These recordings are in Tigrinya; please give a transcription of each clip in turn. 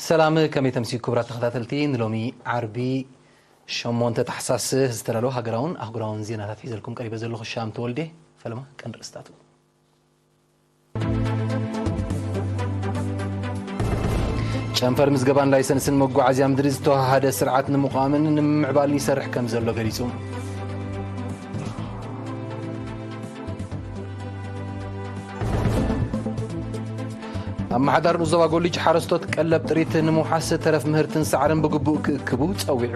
ሰላም፣ ከመይ ተምሲ ክቡራት ተኸታተልቲ? ንሎሚ ዓርቢ ሸሞንተ ታሕሳስ ዝተዳለዉ ሃገራውን ኣህጉራውን ዜናታት ሒዘልኩም ቀሪበ ዘለኹ ሻም ተወልዴ። ፈለማ ቀንዲ ርእስታቱ። ጨንፈር ምዝገባን ላይሰንስን መጓዓዝያ ምድሪ ዝተወሃሃደ ስርዓት ንምቋምን ንምምዕባልን ይሰርሕ ከም ዘሎ ገሊጹ። ኣመሓዳሪ ንዞባ ጎሊጅ ሓረስቶት ቀለብ ጥሪት ንምውሓስ ተረፍ ምህርትን ሳዕርን ብግቡእ ክእክቡ ጸዊዑ።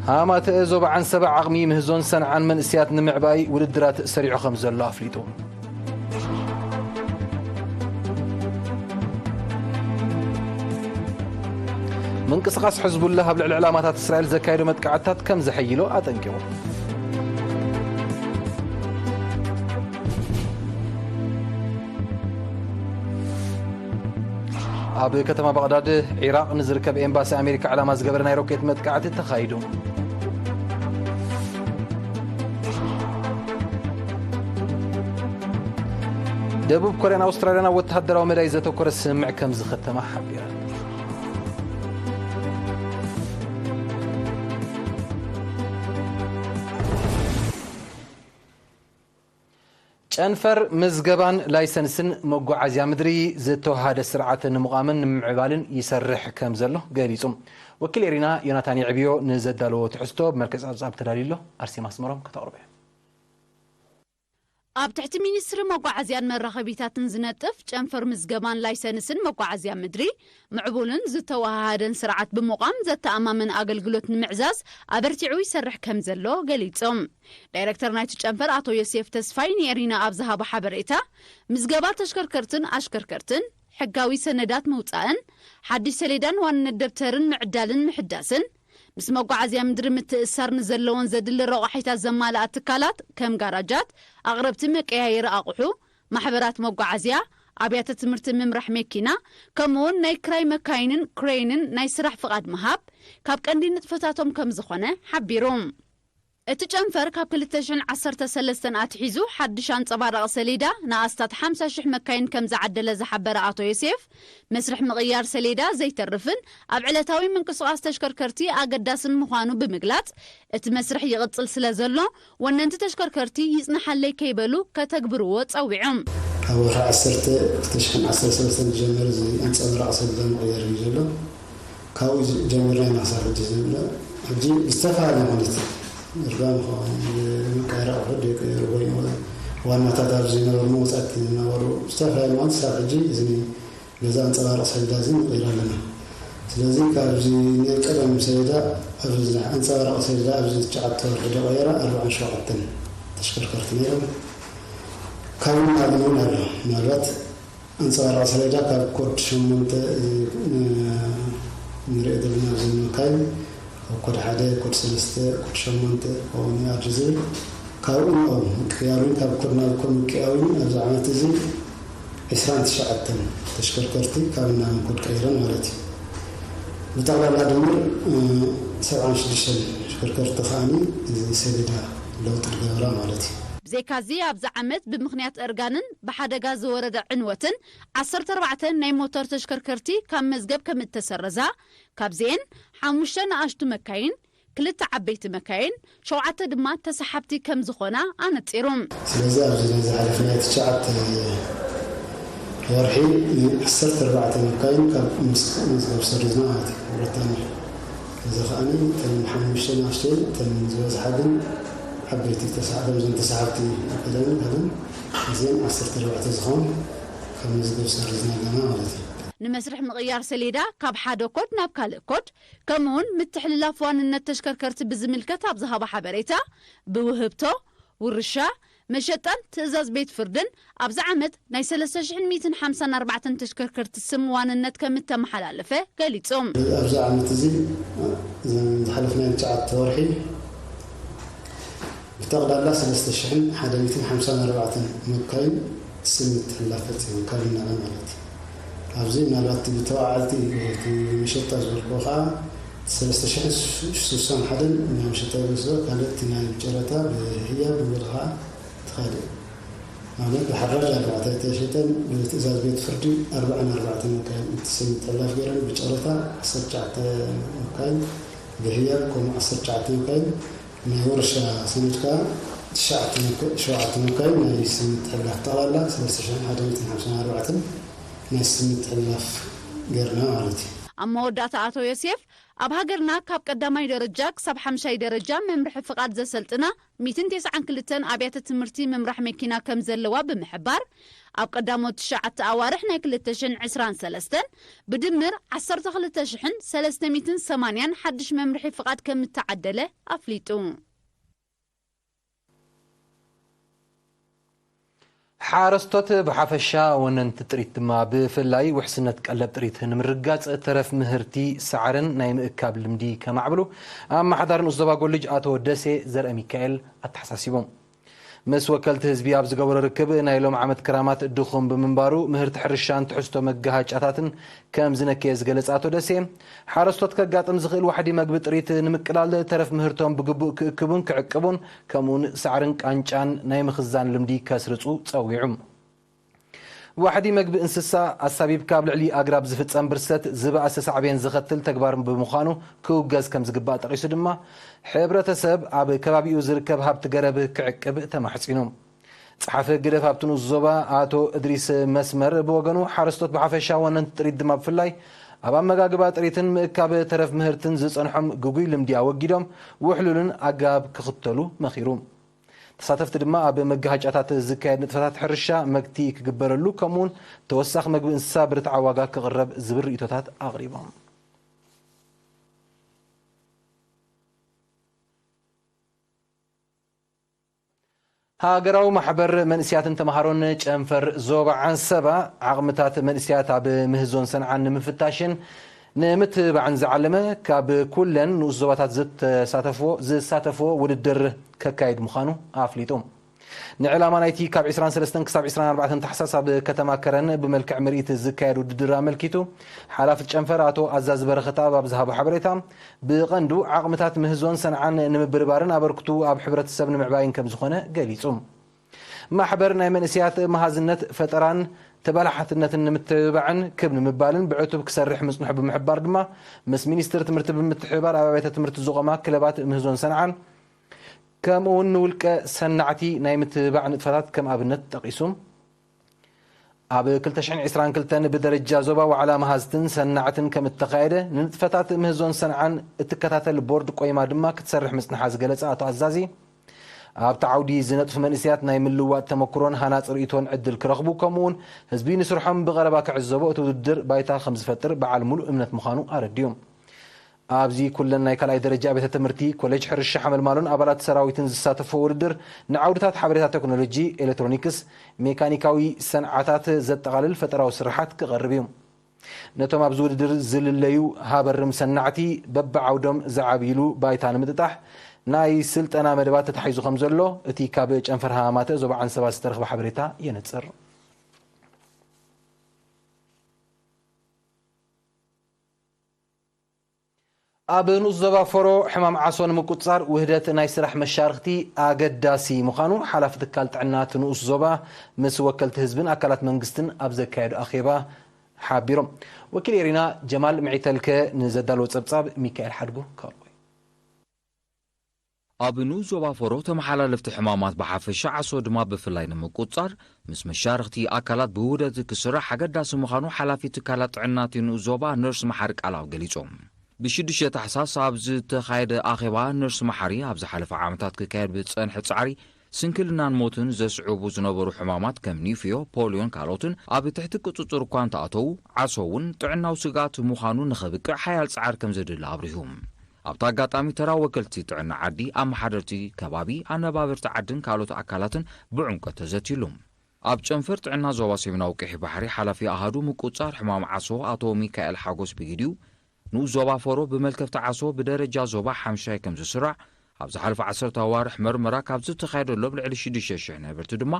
ሃማተአ ዞባ ዓንሰባ ዓቕሚ ምህዞን ሰንዓን መንእስያት ንምዕባይ ውድድራት ሰሪዑ ከም ዘሎ ኣፍሊጡ። ምንቅስቓስ ሕዝቡላህ ኣብ ልዕሊ ዕላማታት እስራኤል ዘካየዶ መጥቃዕትታት ከም ዘሐይሎ ኣጠንቂቑ። ኣብ ከተማ ባቕዳድ ዒራቕ ንዝርከብ ኤምባሲ ኣሜሪካ ዕላማ ዝገበረ ናይ ሮኬት መጥቃዕቲ ተኻይዱ። ደቡብ ኮርያን ኣውስትራልያን ኣብ ወተሃደራዊ መዳይ ዘተኮረ ስምምዕ ከም ዝኸተማ ሓቢረን። ጨንፈር ምዝገባን ላይሰንስን መጓዓዝያ ምድሪ ዝተወሃደ ስርዓት ንምቋምን ንምምዕባልን ይሰርሕ ከም ዘሎ ገሊጹ። ወኪል ኤሪና ዮናታን የዕብዮ ንዘዳለዎ ትሕዝቶ ብመልክዕ ጸብጻብ ተዳልዩ ኣሎ። ኣርሴማ ኣስመሮም ከተቕርቦ እያ። ኣብ ትሕቲ ሚኒስትሪ መጓዓዝያን መራኸቢታትን ዝነጥፍ ጨንፈር ምዝገባን ላይሰንስን መጓዓዝያ ምድሪ፣ ምዕቡልን ዝተወሃሃደን ስርዓት ብምቋም ዘተኣማምን ኣገልግሎት ንምዕዛዝ ኣበርቲዑ ይሰርሕ ከም ዘሎ ገሊጾም። ዳይረክተር ናይቲ ጨንፈር ኣቶ ዮሴፍ ተስፋይ ንኤሪና ኣብ ዝሃቦ ሓበሬታ፣ ምዝገባ ተሽከርከርትን ኣሽከርከርትን፣ ሕጋዊ ሰነዳት ምውጻእን፣ ሓድሽ ሰሌዳን ዋንነት ደብተርን ምዕዳልን ምሕዳስን፣ ምስ መጓዓዝያ ምድሪ ምትእስሳር ንዘለዎን ዘድሊ ረቋሒታት ዘማልኣ ትካላት ከም ጋራጃት፣ ኣቕረብቲ መቀያየሪ ኣቑሑ፣ ማሕበራት መጓዓዝያ፣ ኣብያተ ትምህርቲ ምምራሕ መኪና፣ ከምኡ እውን ናይ ክራይ መካይንን ክሬንን ናይ ስራሕ ፍቓድ ምሃብ ካብ ቀንዲ ንጥፈታቶም ከም ዝኾነ ሓቢሩ። እቲ ጨንፈር ካብ ክልተ ሽሕን ዓሰርተ ሰለስተን ኣትሒዙ ሓድሽ ኣንጸባራቒ ሰሌዳ ንኣስታት ሓምሳ ሽሕ መካይን ከም ዝዓደለ ዝሓበረ ኣቶ ዮሴፍ፣ መስርሕ ምቕያር ሰሌዳ ዘይተርፍን ኣብ ዕለታዊ ምንቅስቓስ ተሽከርከርቲ ኣገዳስን ምዃኑ ብምግላጽ፣ እቲ መስርሕ ይቕጽል ስለ ዘሎ፣ ወነንቲ ተሽከርከርቲ ይጽንሓለይ ከይበሉ ከተግብርዎ ጸዊዖም። ካብ ወርሒ ዓሰርተ ክልተ ሽሕን ዓሰርተ ሰለስተን ዝጀመረ እዚ ኣንጸባራቒ ሰሌዳ ምቕያር እዩ ዘሎ። ካብኡ ጀሚርና ኢና ክሳብ ሕጂ ዘለና። ሕጂ ብዝተፈላለየ ኩነት እርጋን ይኸውን፣ መቃየሪ ኣቑሑት ዘይቀየሩ ወይ ዋናታት ኣብ ዝነበሩ መውፃእቲ ዝነበሩ ብዝተፈላለየ ኩነት ክሳብ ሕጂ እዚ ገዛ ኣንፀባርቕ ሰሌዳ እዚ ንቕይር ኣለና። ስለዚ ካብዚ ናይ ቀደም ሰሌዳ ኣብዚ ኣንፀባርቕ ሰሌዳ ኣብዚ ትሽዓተ ወርሒ ዝቐየራ ኣርባዓን ሸውዓተን ተሽከርከርቲ ነይረን። ካብኡ ንላዕሊ እውን ኣሎ። ምናልባት ኣንጸባራቒ ሰሌዳ ካብ ኮድ ሸሞንተ ንሪኦ ዘለና ኣብዚ መካይን፣ ካብ ኮድ ሓደ፣ ኮድ ሰለስተ፣ ኮድ ሸሞንተ ከምኡ ኣድሪ ዝብል፣ ካብኡ ንኦም ምቅያሩን ካብ ኮድ ናብ ኮድ ምቅያሩን ኣብዚ ዓመት እዚ ዕስራን ትሽዓተን ተሽከርከርቲ ካብ ናብን ኮድ ቀይረን ማለት እዩ። ብጠቕላላ ድምር፣ እ፣ ሰብዓን ሽዱሽተን ተሽከርከርቲ ከኣኒ እዚ ሰሌዳ ለውጢ ዝገበራ ማለት እዩ። ብዘይካዚ ኣብዚ ዓመት ብምኽንያት እርጋንን ብሓደጋ ዝወረደ ዕንወትን ዓሰርተ ኣርባዕተ ናይ ሞተር ተሽከርከርቲ ካብ መዝገብ ከም እተሰረዛ፣ ካብዚኤን ሓሙሽተ ንኣሽቱ መካይን፣ ክልተ ዓበይቲ መካይን፣ ሸውዓተ ድማ ተሰሓብቲ ከም ዝኾና ኣነጺሩ። ስለዚ ኣብዚ ናይ ዝሓለፈ ናይ ትሽዓተ ወርሒ ዓሰርተ ኣርባዕተ መካይን ካብ ምስ-፣ መዝገብ ሰሪዝና ማለት እዩ። ንብረተን እዩ። እዚ ከኣኒ እተን ሓሙሽተ ንኣሽተይ፣ እተን ዝበዝሓ ግን ዓበይቲ ተሳ-፣ ከምዘን ተሳሓብቲ ኣቢለን፣ እዚአን ዓሰርተ ኣርባዕተ ዝኾን ካብ መዝገብ ሰሪዝና ኣለና ማለት እዩ። ንመስርሕ ምቕያር ሰሌዳ ካብ ሓደ ኮድ ናብ ካልእ ኮድ፣ ከምኡውን ምትሕልላፍ ዋንነት ተሽከርከርቲ ብዝምልከት ኣብ ዝሃቦ ሓበሬታ፣ ብውህብቶ፣ ውርሻ፣ መሸጣን ትእዛዝ ቤት ፍርድን ኣብዚ ዓመት ናይ ሰለስተ ሽሕን ሚእትን ሓምሳን ኣርባዕተን ተሽከርከርቲ ስም ዋንነት ከም እተመሓላለፈ ገሊጹ። ኣብዚ ዓመት እዚ፣ እዘን ዝሓለፍናየን ትሽዓተ ወርሒ ብጠቕላላ ሰለስተ ሽሕን ሓደ ሚእትን ሓምሳን ኣርባዕተን መካይን ስም ምትሕልላፍ ፈጺመን ካብ እናበ ማለት እዩ። ኣብዚ ምናልባት ብተዋዓልቲ እቲ መሸጣ ዝበልክዎ ከዓ ሰለስተ ሽሕን ስሳን ሓደን ናይ መሸጣ ይወስዶ፣ ካልእ እቲ ናይ ጨረታ ብህያብ ንብል ከዓ እቲ ካልእ ኣነ ብሓራጅ ኣርባዕተ ኣይተሸጠን። ብትእዛዝ ቤት ፍርዲ ኣርባዓን ኣርባዕተን ወካይን እቲ ስም ተሕላፍ ገይረን ብጨረታ ዓሰርተ ትሽዓተ ወካይን ብህያብ ከምኡ ዓሰርተ ትሽዓተ ወካይን ናይ ወርሻ ሰነድ ከዓ ትሽዓተ ወካ- ሸውዓተ ወካይን ናይ ስም ተሕላፍ ጠቕላላ ሰለስተ ሽሕን ሓደ ሚእትን ሓምሳን ኣርባዕተን ናይ ስም ተሕላፍ ገይርና ማለት እዩ። ኣብ መወዳእታ ኣቶ ዮሴፍ ኣብ ሃገርና ካብ ቀዳማይ ደረጃ ክሳብ ሓምሻይ ደረጃ መምርሒ ፍቓድ ዘሰልጥና ሚእትን ተስዓን ክልተን ኣብያተ ትምህርቲ ምምራሕ መኪና ከም ዘለዋ ብምሕባር ኣብ ቀዳሞት ትሽዓተ ኣዋርሕ ናይ ክልተ ሽሕን ዕስራን ሰለስተን ብድምር ዓሰርተ ክልተ ሽሕን ሰለስተ ሚእትን ሰማንያን ሓድሽ መምርሒ ፍቓድ ከም እተዓደለ ኣፍሊጡ። ሓረስቶት ብሓፈሻ ወነንቲ ጥሪት ድማ ብፍላይ ውሕስነት ቀለብ ጥሪት ንምርጋፅ ተረፍ ምህርቲ ሳዕርን ናይ ምእካብ ልምዲ ከማዕብሉ ኣመሓዳሪ ንኡስ ዞባ ጎልጅ ኣቶ ደሴ ዘርአ ሚካኤል ኣተሓሳሲቦም። ምስ ወከልቲ ህዝቢ ኣብ ዝገበሮ ርክብ ናይ ሎም ዓመት ክራማት ድኹም ብምንባሩ ምህርቲ ሕርሻን ትሕዝቶ መጋሃጫታትን ከም ዝነከየ ዝገለጸ ኣቶ ደሴ ሓረስቶት ከጋጥም ዝኽእል ዋሕዲ መግቢ ጥሪት ንምቅላል ተረፍ ምህርቶም ብግቡእ ክእክቡን ክዕቅቡን ከምኡውን ሳዕርን ቃንጫን ናይ ምኽዛን ልምዲ ከስርጹ ጸዊዑ። ዋሕዲ መግቢ እንስሳ ኣሳቢብካ ኣብ ልዕሊ ኣግራብ ዝፍጸም ብርሰት ዝበኣሰ ሳዕቤን ዘኸትል ተግባር ብምዃኑ ክውገዝ ከም ዝግባእ ጠቒሱ ድማ ሕብረተሰብ ኣብ ከባቢኡ ዝርከብ ሃብቲ ገረብ ክዕቅብ ተማሕጺኑ። ጸሓፊ ህግደፍ ኣብቲ ንኡስ ዞባ ኣቶ እድሪስ መስመር ብወገኑ ሓረስቶት ብሓፈሻ ወነንቲ ጥሪት ድማ ብፍላይ ኣብ ኣመጋግባ ጥሪትን ምእካብ ተረፍ ምህርትን ዝጸንሖም ግጉይ ልምዲ ኣወጊዶም ውሕሉልን ኣገባብ ክኽተሉ መኺሩ። ተሳተፍቲ ድማ ኣብ መጋሃጫታት ዝካየድ ንጥፈታት ሕርሻ መግቲ ክግበረሉ ከምኡውን ተወሳኺ መግቢ እንስሳ ብርትዓ ዋጋ ክቕረብ ዝብል ርእቶታት ኣቕሪቦም። ሃገራዊ ማሕበር መንእስያትን ተምሃሮን ጨንፈር ዞባ ዓንሰባ ዓቕምታት መንእስያት ኣብ ምህዞን ሰንዓን ንምፍታሽን ንምትብባዕን ዝዓለመ ካብ ኩለን ንኡስ ዞባታት ዝተሳተፍዎ ዝሳተፍዎ ውድድር ከካይድ ምዃኑ ኣፍሊጡ። ንዕላማ ናይቲ ካብ ዕስራን ሰለስተን ክሳብ ዕስራን ኣርባዕተን ታሕሳስ ኣብ ከተማ ከረን ብመልክዕ ምርኢት ዝካየድ ውድድር ኣመልኪቱ ሓላፊ ጨንፈር ኣቶ ኣዛዚ በረኸት ኣብ ዝሃቦ ሓበሬታ ብቐንዱ ዓቕምታት ምህዞን ሰንዓን ንምብርባርን ኣበርክቱ ኣብ ሕብረተሰብ ንምዕባይን ከም ዝኾነ ገሊጹ። ማሕበር ናይ መንእስያት መሃዝነት ፈጠራን ተባላሓትነትን ንምትብባዕን ክብ ንምባልን ብዕቱብ ክሰርሕ ምጽንሑ ብምሕባር ድማ ምስ ሚኒስትር ትምህርቲ ብምትሕብባር ኣብ ኣብያተ ትምህርቲ ዝቖማ ክለባት ምህዞን ሰንዓን ከምኡ እውን ንውልቀ ሰናዕቲ ናይ ምትብባዕ ንጥፈታት ከም ኣብነት ጠቒሱ። ኣብ ክልተ ሽሕን ዕስራን ክልተን ብደረጃ ዞባ ዋዕላ መሃዝትን ሰናዕትን ከም እተኻየደ ንንጥፈታት ምህዞን ሰንዓን እትከታተል ቦርድ ቆይማ ድማ ክትሰርሕ ምጽንሓ ዝገለጸ ኣቶ ኣዛዚ ኣብቲ ዓውዲ ዝነጥፉ መንእስያት ናይ ምልዋጥ ተመክሮን ሃናፂ ርእቶን ዕድል ክረኽቡ ከምኡውን ህዝቢ ንስርሖም ብቐረባ ክዕዘቦ እቲ ውድድር ባይታ ከም ዝፈጥር በዓል ሙሉእ እምነት ምዃኑ ኣረዲኡ። ኣብዚ ኩለን ናይ ካልኣይ ደረጃ ቤተ ትምህርቲ ኮሌጅ ሕርሻ ሓመልማሉን ኣባላት ሰራዊትን ዝሳተፎ ውድድር ንዓውድታት ሓበሬታ ቴክኖሎጂ ኤሌክትሮኒክስ ሜካኒካዊ ሰንዓታት ዘጠቓልል ፈጠራዊ ስርሓት ክቐርብ እዩ። ነቶም ኣብዚ ውድድር ዝልለዩ ሃበርም ሰናዕቲ በብዓውዶም ዝዓብይሉ ባይታ ንምጥጣሕ ናይ ስልጠና መደባት ተታሒዙ ከም ዘሎ እቲ ካብ ጨንፈር ሃማማተ ዞባ ዓንሰባ ዝተረኽበ ሓበሬታ የነጽር። ኣብ ንኡስ ዞባ ፎሮ ሕማም ዓሶ ንምቁጽጻር ውህደት ናይ ስራሕ መሻርኽቲ ኣገዳሲ ምዃኑ ሓላፊ ትካል ጥዕና እቲ ንኡስ ዞባ ምስ ወከልቲ ህዝብን ኣካላት መንግስትን ኣብ ዘካየዱ ኣኼባ ሓቢሮም። ወኪል ኤሪና ጀማል ምዒተልከ ንዘዳለዎ ጸብጻብ ሚካኤል ሓድጉ ከቕርቦ እዩ። ኣብ ንኡስ ዞባ ፎሮ ተመሓላለፍቲ ሕማማት ብሓፈሻ ዓሶ ድማ ብፍላይ ንምቁጽጻር ምስ መሻርኽቲ ኣካላት ብውህደት ክስራሕ ኣገዳሲ ምዃኑ ሓላፊ ትካላት ጥዕና እቲ ንኡስ ዞባ ነርስ መሓሪ ቃላው ገሊጾም። ብሽዱሽተ ታሕሳስ ኣብ ዝተኻየደ ኣኼባ ነርስ መሓሪ ኣብ ዝሓለፈ ዓመታት ክካየድ ብዝጸንሐ ጻዕሪ ስንክልናን ሞትን ዘስዕቡ ዝነበሩ ሕማማት ከም ኒፍዮ፣ ፖልዮን ካልኦትን ኣብ ትሕቲ ቁጽጽር እኳ እንተኣተዉ ዓሶ እውን ጥዕናዊ ስግኣት ምዃኑ ንኸብቅዕ ሓያል ጻዕሪ ከም ዘድሊ ኣብሪሁ። ኣብቲ ኣጋጣሚ ተራ ወከልቲ ጥዕና ዓዲ፣ ኣመሓደርቲ ከባቢ፣ ኣነባበርቲ ዓድን ካልኦት ኣካላትን ብዕምቆት ተዘትይሉ። ኣብ ጨንፈር ጥዕና ዞባ ሰሜናዊ ቀይሕ ባሕሪ ሓላፊ ኣሃዱ ምቁጽጻር ሕማም ዓሶ ኣቶ ሚካኤል ሓጎስ ብግዲኡ፣ ንኡስ ዞባ ፎሮ ብመልከፍቲ ዓሶ ብደረጃ ዞባ ሓምሻይ ከም ዝስራዕ፣ ኣብ ዝሓለፈ ዓሰርተ ኣዋርሕ መርመራ ካብ ዝተኻየደሎም ልዕሊ ሽዱሽተ ሽሕ ነበርቲ ድማ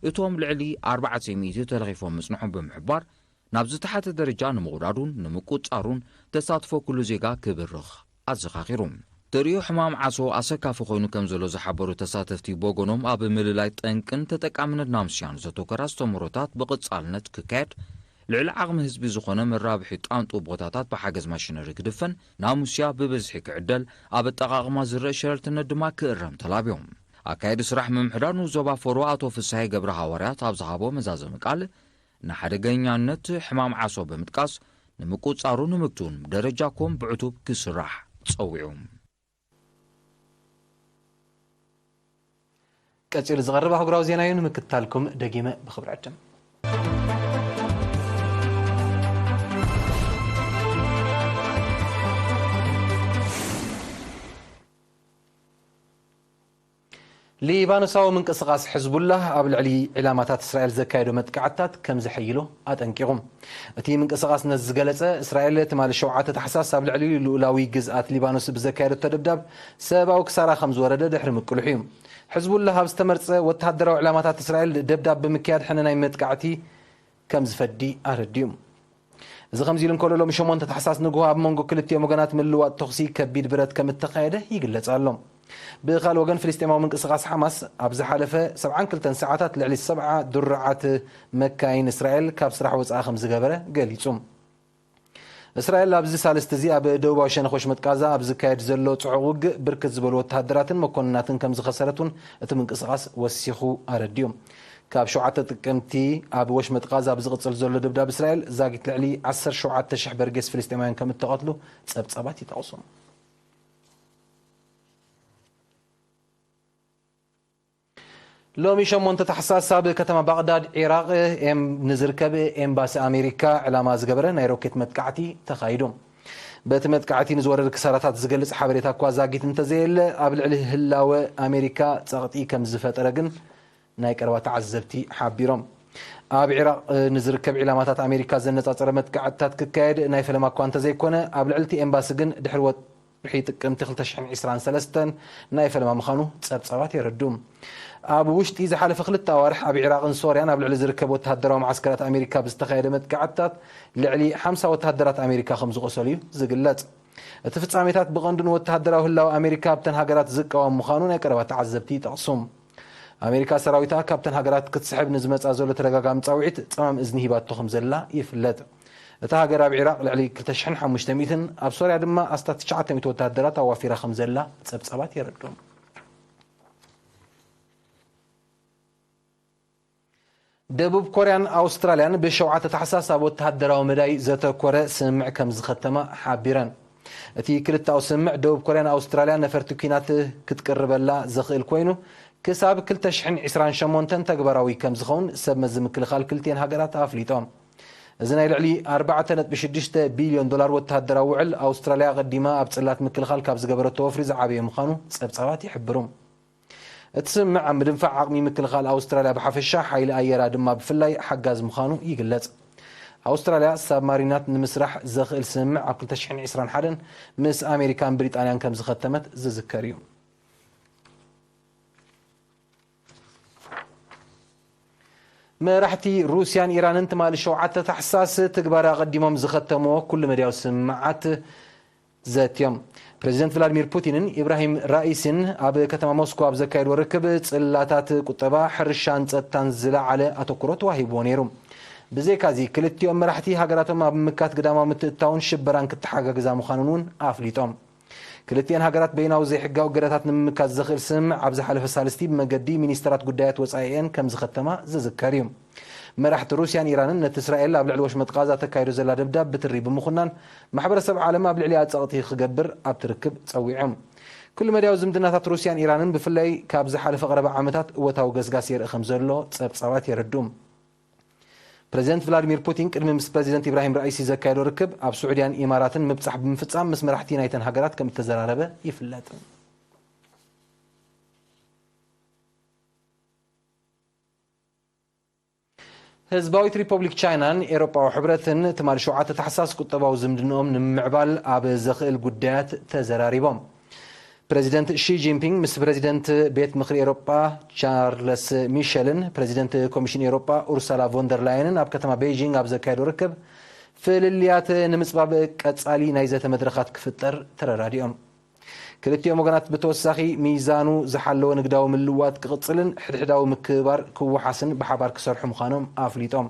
እቶም ልዕሊ ኣርባዕተ ሚእቲ ተለኺፎም ምጽንሖም ብምሕባር፣ ናብ ዝተሓተ ደረጃ ንምውራዱን ንምቁጽጻሩን ተሳትፎ ኩሉ ዜጋ ክብርኽ ኣዘኻኺሩ። ተርእዮ ሕማም ዓሶ ኣሰካፊ ኮይኑ ከም ዘሎ ዝሓበሩ ተሳተፍቲ፣ ብወገኖም ኣብ ምልላይ ጠንቅን ተጠቃምነት ናሙስያን ዘተኮረ ኣስተምህሮታት ብቐጻልነት ክካየድ፣ ልዕሊ ዓቕሚ ህዝቢ ዝኾነ መራብሒ ጣንጡ ቦታታት ብሓገዝ ማሽነሪ ክድፈን፣ ናሙስያ ብብዝሒ ክዕደል፣ ኣብ ኣጠቓቕማ ዝረአ ሸለልትነት ድማ ክእረም ተላብዮም። ኣካየዲ ስራሕ ምምሕዳር ንዞባ ፈሮ ኣቶ ፍስሃይ ገብረ ሃዋርያት ኣብ ዝሃቦ መዛዘሚ ቃል፣ ንሓደገኛነት ሕማም ዓሶ ብምጥቃስ፣ ንምቁጽጻሩ ንምግቱን ደረጃ ኮም ብዕቱብ ክስራሕ ጸዊዑ። ቀጺሉ ዝቐርብ ኣህጉራዊ ዜና እዩ። ንምክትታልኩም ደጊመ ብኽብሪ ዕድም። ሊባኖሳዊ ምንቅስቓስ ሕዝቡላህ ኣብ ልዕሊ ዒላማታት እስራኤል ዘካየዶ መጥቃዕትታት ከም ዘሐይሎ ኣጠንቂቑ። እቲ ምንቅስቓስ ነዚ ዝገለጸ፣ እስራኤል ትማሊ ሸውዓተ ታሕሳስ ኣብ ልዕሊ ልኡላዊ ግዝኣት ሊባኖስ ብዘካየደቶ ደብዳብ ሰብኣዊ ክሳራ ከም ዝወረደ ድሕሪ ምቅልሑ እዩ። ሕዝቡላህ ኣብ ዝተመርጸ ወተሃደራዊ ዕላማታት እስራኤል ደብዳብ ብምክያድ ሕነ ናይ መጥቃዕቲ ከም ዝፈዲ ኣረዲኡ። እዚ ከምዚ ኢሉ እንከሎ፣ ሎሚ ሸሞንተ ታሕሳስ ንግሆ ኣብ መንጎ ክልቲኦም ወገናት ምልውዋጥ ተኹሲ ከቢድ ብረት ከም እተኻየደ ይግለጽ ኣሎ። ብኻልእ ወገን፣ ፍልስጤማዊ ምንቅስቓስ ሓማስ ኣብ ዝሓለፈ ሰብዓን ክልተን ሰዓታት ልዕሊ ሰብዓ ድሩዓት መካይን እስራኤል ካብ ስራሕ ወጻኢ ከም ዝገበረ ገሊጹ። እስራኤል ኣብዚ ሳልስቲ እዚ ኣብ ደቡባዊ ሸነኽ ወሽመጥ ቃዛ ኣብ ዝካየድ ዘሎ ጽዑቕ ውግእ ብርክት ዝበሉ ወተሃደራትን መኮንናትን ከም ዝኸሰረት እውን እቲ ምንቅስቓስ ወሲኹ ኣረዲኡ። ካብ ሸውዓተ ጥቅምቲ ኣብ ወሽመጥ ቃዛ ኣብ ዝቕጽል ዘሎ ደብዳብ እስራኤል ዛጊት ልዕሊ ዓሰርተ ሸውዓተ ሽሕ በርጌስ ፍልስጤማውያን ከም እተቐትሉ ጸብጻባት ይጠቕሱ። ሎሚ ሸሞንተ ታሕሳስ ኣብ ከተማ ባቕዳድ ዒራቕ ኤም-፣ ንዝርከብ ኤምባሲ ኣሜሪካ ዕላማ ዝገበረ ናይ ሮኬት መጥቃዕቲ ተኻይዱ። በቲ መጥቃዕቲ ንዝወረደ ክሳራታት ዝገልጽ ሓበሬታ እኳ ዛጊት እንተዘየለ፣ ኣብ ልዕሊ ህላወ ኣሜሪካ ጸቕጢ ከም ዝፈጠረ ግን ናይ ቀረባ ተዓዘብቲ ሓቢሮም። ኣብ ዒራቕ ንዝርከብ ዒላማታት ኣሜሪካ ዘነጻጸረ መጥቃዕትታት ክካየድ ናይ ፈለማ እኳ እንተዘይኮነ፣ ኣብ ልዕሊ እቲ ኤምባሲ ግን ድሕሪ ወርሒ ጥቅምቲ ክልተ ሽሕን ዕስራን ሰለስተን ናይ ፈለማ ምዃኑ ጸብጻባት የረድኡ። ኣብ ውሽጢ ዝሓለፈ ክልተ ኣዋርሕ ኣብ ዒራቕን ሶርያን ኣብ ልዕሊ ዝርከብ ወተሃደራዊ መዓስከራት ኣሜሪካ ብዝተኻየደ መጥቃዕትታት ልዕሊ ሓምሳ ወተሃደራት ኣሜሪካ ከም ዝቖሰሉ እዩ ዝግለጽ። እቲ ፍጻሜታት ብቐንዱ ንወተሃደራዊ ህላወ ኣሜሪካ ኣብተን ሃገራት ዝቃወም ምዃኑ ናይ ቀረባ ተዓዘብቲ ይጠቕሱ። ኣሜሪካ ሰራዊታ ካብተን ሃገራት ክትስሕብ ንዝመጻ ዘሎ ተደጋጋሚ ጻውዒት ጸማም እዝኒ ሂባቶ ከም ዘላ ይፍለጥ። እታ ሃገር ኣብ ዒራቕ ልዕሊ ክልተ ሽሕን ሓሙሽተ ሚእትን፣ ኣብ ሶርያ ድማ ኣስታት ትሽዓተ ሚእቲ ወተሃደራት ኣዋፊራ ከም ዘላ ጸብጻባት የረድኡ። ደቡብ ኮርያን ኣውስትራልያን ብሸውዓተ ታሕሳስ ኣብ ወተሃደራዊ መዳይ ዘተኮረ ስምምዕ ከም ዝኸተማ ሓቢረን። እቲ ክልተኣዊ ስምምዕ፣ ደቡብ ኮርያን ኣውስትራልያን ነፈርቲ ኲናት ክትቅርበላ ዘኽእል ኮይኑ፣ ክሳብ ክልተ ሽሕን ዕስራን ሸሞንተን ተግባራዊ ከም ዝኸውን ሰብ መዚ ምክልኻል ክልቲኤን ሃገራት ኣፍሊጦም። እዚ ናይ ልዕሊ ኣርባዕተ ነጥቢ ሽዱሽተ ቢልዮን ዶላር ወተሃደራዊ ውዕል፣ ኣውስትራልያ ኣቐዲማ ኣብ ጽላት ምክልኻል ካብ ዝገበረቶ ወፍሪ ዝዓበየ ምዃኑ ጸብጻባት ይሕብሩ። እቲ ስምምዕ ኣብ ምድንፋዕ ዓቕሚ ምክልኻል ኣውስትራልያ ብሓፈሻ፣ ሓይሊ ኣየራ ድማ ብፍላይ ሓጋዚ ምዃኑ ይግለጽ። ኣውስትራልያ ሳብማሪናት ንምስራሕ ዘኽእል ስምምዕ ኣብ ክልተ ሽሕን ዕስራን ሓደን ምስ ኣሜሪካን ብሪጣንያን ከም ዝኸተመት ዝዝከር እዩ። መራሕቲ ሩስያን ኢራንን ትማሊ ሸውዓተ ታሕሳስ ትግባረ ኣቐዲሞም ዝኸተምዎ ኩሉ መድያዊ ስምምዓት ዘትዮም። ፕሬዚደንት ቭላድሚር ፑቲንን ኢብራሂም ራኢሲን ኣብ ከተማ ሞስኮ ኣብ ዘካየድዎ ርክብ፣ ጽላታት ቁጠባ፣ ሕርሻን ጸጥታን ዝለዓለ ኣተኩሮ ተዋሂብዎ ነይሩ። ብዘይካዚ፣ ክልቲኦም መራሕቲ ሃገራቶም ኣብ ምምካት ግዳማዊ ምትእትታውን ሽበራን ክተሓጋግዛ ምዃነን እውን ኣፍሊጦም። ክልቲኤን ሃገራት በይናዊ ዘይሕጋዊ እገዳታት ንምምካት ዘኽእል ስምምዕ ኣብ ዝሓለፈ ሳልስቲ ብመገዲ ሚኒስተራት ጉዳያት ወጻኢኤን ከም ዝኸተማ ዝዝከር እዩ። መራሕቲ ሩስያን ኢራንን ነቲ እስራኤል ኣብ ልዕሊ ወሽመጥ ቃዛ ተካይዶ ዘላ ደብዳብ ብትሪ ብምኹናን፣ ማሕበረሰብ ዓለም ኣብ ልዕሊኣ ጸቕጢ ክገብር ኣብቲ ርክብ ጸዊዖም። ኩሉ መድያዊ ዝምድናታት ሩስያን ኢራንን ብፍላይ ካብ ዝሓለፈ ቀረባ ዓመታት እወታዊ ገስጋስ የርኢ ከም ዘሎ ጸብጻባት የረድኡ። ፕሬዚደንት ቭላዲሚር ፑቲን ቅድሚ ምስ ፕሬዚደንት ኢብራሂም ራኢሲ ዘካየዶ ርክብ፣ ኣብ ስዑድያን ኢማራትን ምብጻሕ ብምፍጻም ምስ መራሕቲ ናይተን ሃገራት ከም እተዘራረበ ይፍለጥ። ህዝባዊት ሪፐብሊክ ቻይናን ኤውሮጳዊ ሕብረትን ትማሊ ሸውዓተ ታሕሳስ ቁጠባዊ ዝምድንኦም ንምምዕባል ኣብ ዘኽእል ጉዳያት ተዘራሪቦም። ፕሬዚደንት ሺ ጂንፒንግ ምስ ፕሬዚደንት ቤት ምኽሪ ኤውሮጳ ቻርለስ ሚሸልን ፕሬዚደንት ኮሚሽን ኤውሮጳ ኡርሳላ ቮንደር ላየንን ኣብ ከተማ ቤይጂንግ ኣብ ዘካየዶ ርክብ፣ ፍልልያት ንምጽባብ ቀጻሊ ናይ ዘተ መድረኻት ክፍጠር ተረዳዲኦም። ክልቲኦም ወገናት ብተወሳኺ ሚዛኑ ዝሓለወ ንግዳዊ ምልውዋጥ ክቕጽልን ሕድሕዳዊ ምክብባር ክወሓስን ብሓባር ክሰርሑ ምዃኖም ኣፍሊጦም።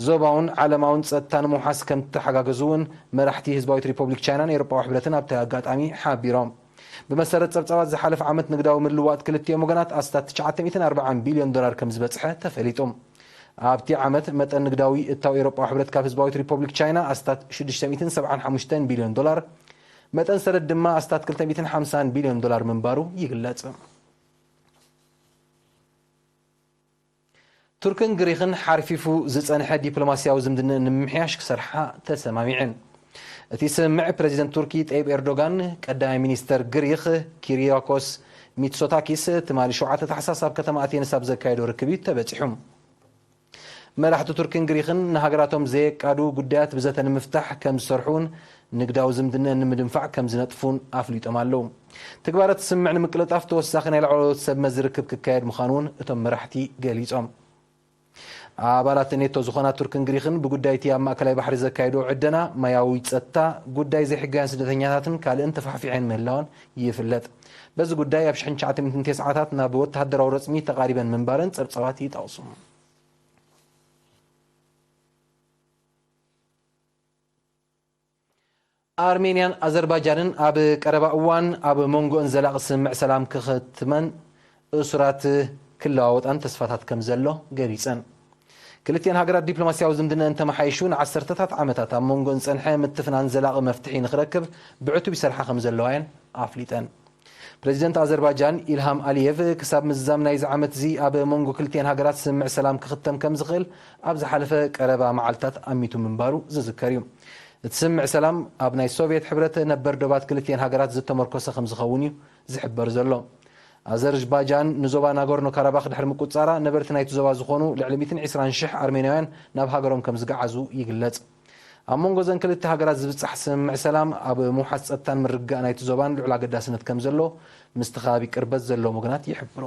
ዞባውን ዓለማውን ጸጥታ ንምውሓስ ከም ተሓጋገዙ እውን መራሕቲ ህዝባዊት ሪፖብሊክ ቻይናን ኤውሮጳዊ ሕብረትን ኣብቲ ኣጋጣሚ ሓቢሮም። ብመሰረት ጸብጻባት ዝሓለፈ ዓመት ንግዳዊ ምልውዋጥ ክልቲኦም ወገናት ኣስታት ትሽዓተ ሚእትን ኣርባዓን ቢልዮን ዶላር ከም ዝበጽሐ ተፈሊጡ። ኣብቲ ዓመት መጠን ንግዳዊ እታው ኤውሮጳዊ ሕብረት ካብ ህዝባዊት ሪፖብሊክ ቻይና ኣስታት ሽዱሽተ ሚእትን ሰብዓን ሓሙሽተን ቢልዮን ዶላር፣ መጠን ሰደድ ድማ ኣስታት ክልተ ሚእትን ሓምሳን ቢልዮን ዶላር ምንባሩ ይግለጽ። ቱርክን ግሪኽን ሓርፊፉ ዝጸንሐ ዲፕሎማስያዊ ዝምድንኡ ንምምሕያሽ ክሰርሓ ተሰማሚዐን። እቲ ስምምዕ ፕረዚደንት ቱርኪ ጠይብ ኤርዶጋን ቀዳማይ ሚኒስተር ግሪኽ ኪሪያኮስ ሚትሶታኪስ ትማሊ ሸውዓተ ታሕሳስ ኣብ ከተማ ኣቴንስ ኣብ ዘካየዶ ርክብ እዩ ተበጺሑ። መራሕቲ ቱርክን ግሪኽን ንሃገራቶም ዘየቃዱ ጉዳያት ብዘተ ንምፍታሕ ከም ዝሰርሑን ንግዳዊ ዝምድንኡ ንምድንፋዕ ከም ዝነጥፉን ኣፍሊጦም ኣለዉ። ትግባረ እቲ ስምምዕ ንምቅልጣፍ ተወሳኺ ናይ ላዕለዎት ሰብ መዚ ርክብ ክካየድ ምዃኑ እውን እቶም መራሕቲ ገሊጾም። ኣባላት ኔቶ ዝኾና ቱርክን ግሪኽን ብጉዳይ እቲ ኣብ ማእከላይ ባሕሪ ዘካየድኦ ዕደና፣ ማያዊ ጸጥታ፣ ጉዳይ ዘይሕጋውያን ስደተኛታትን ካልእን ተፋሕፊሐን ምህላወን ይፍለጥ። በዚ ጉዳይ ኣብ ሽሕን ትሽዓተ ሚእትን ተስዓታት ናብ ወተሃደራዊ ረጽሚ ተቓሪበን ምንባረን ጸብጻባት ይጠቕሱ። ኣርሜንያን ኣዘርባጃንን ኣብ ቀረባ እዋን ኣብ መንጎአን ዘላቒ ስምምዕ ሰላም ክኽትመን እሱራት ክለዋወጣን ተስፋታት ከም ዘሎ ገሊጸን። ክልቲአን ሃገራት ዲፕሎማስያዊ ዝምድነአን ተመሓይሹ ንዓሰርተታት ዓመታት ኣብ መንጎአን ዝጸንሐ ምትፍናን ዘላቒ መፍትሒ ንኽረክብ ብዕቱብ ይሰርሓ ከም ዘለዋ እየን ኣፍሊጠን። ፕረዚደንት ኣዘርባጃን ኢልሃም ኣሊየቭ ክሳብ ምዝዛም ናይዚ ዓመት እዚ ኣብ መንጎ ክልቲአን ሃገራት ስምምዕ ሰላም ክኽተም ከም ዝኽእል ኣብ ዝሓለፈ ቀረባ መዓልታት ኣሚቱ ምንባሩ ዝዝከር እዩ። እቲ ስምምዕ ሰላም ኣብ ናይ ሶቭየት ሕብረት ነበር ዶባት ክልቲአን ሃገራት ዝተመርኮሰ ከም ዝኸውን እዩ ዝሕበር ዘሎ። ኣዘርባጃን ንዞባ ናጎርኖ ካራባኽ ድሕሪ ምቁጽጻራ ነበርቲ ናይቲ ዞባ ዝኾኑ ልዕሊ ሚእትን ዕስራን ሽሕ ኣርሜናውያን ናብ ሃገሮም ከም ዝገዓዙ ይግለጽ። ኣብ መንጎ እዘን ክልተ ሃገራት ዝብጻሕ ስምምዕ ሰላም ኣብ ምውሓስ ጸጥታን ምርግጋእ ናይቲ ዞባን ልዑል ኣገዳስነት ከም ዘሎ ምስቲ ከባቢ ቅርበት ዘለዎም ወገናት ይሕብሩ።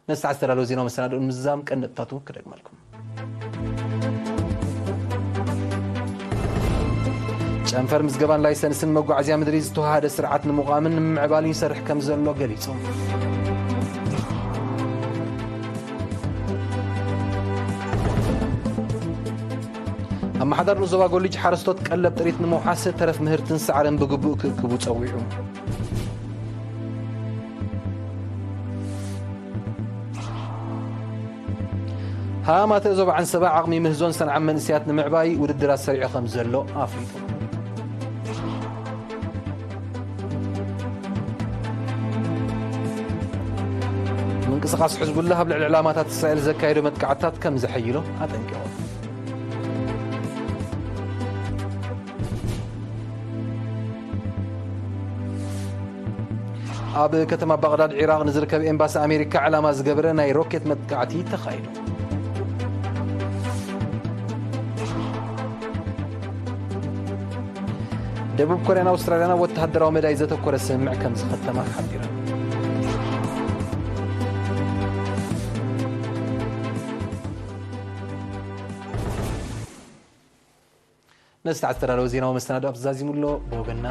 ነዚ ዝተዳለወ ዜናዊ መሰናድኦ ንምዝዛም ቀንዲ ነጥብታቱ ክደግመልኩም። ጨንፈር ምዝገባን ላይሰንስን መጓዓዝያ ምድሪ ዝተዋሃደ ስርዓት ንምቋምን ንምምዕባልን ይሰርሕ ከም ዘሎ ገሊጹ። ኣመሓዳሪ ዞባ ጎልጅ ሓረስቶት ቀለብ ጥሪት ንምውሓስ ተረፍ ምህርትን ሳዕርን ብግቡእ ክእክቡ ጸዊዑ። ሃማተ ዞባ ዓንሰባ ዓቕሚ ምህዞን ሰንዓም መንእሰያት ንምዕባይ ውድድር ኣሰሪዑ ከም ዘሎ ኣፍሊጡ። ምንቅስቓስ ሕዝቡላህ ኣብ ልዕሊ ዕላማታት እስራኤል ዘካየዶ መጥቃዕትታት ከም ዘሐይሎ ኣጠንቂቑ። ኣብ ከተማ ባቕዳድ ዒራቕ ንዝርከብ ኤምባሲ ኣሜሪካ ዕላማ ዝገበረ ናይ ሮኬት መጥቃዕቲ ተኻይዱ። ደቡብ ኮርያን ኣውስትራልያን ኣብ ወተሃደራዊ መዳይ ዘተኮረ ስምምዕ ከም ዝኸተማ ሓቢረን። ነዚ ዝተዓዘራረበ ዜናዊ መሰናድኦ ኣብዚ ዛዚሙ ኣሎ። ብወገንና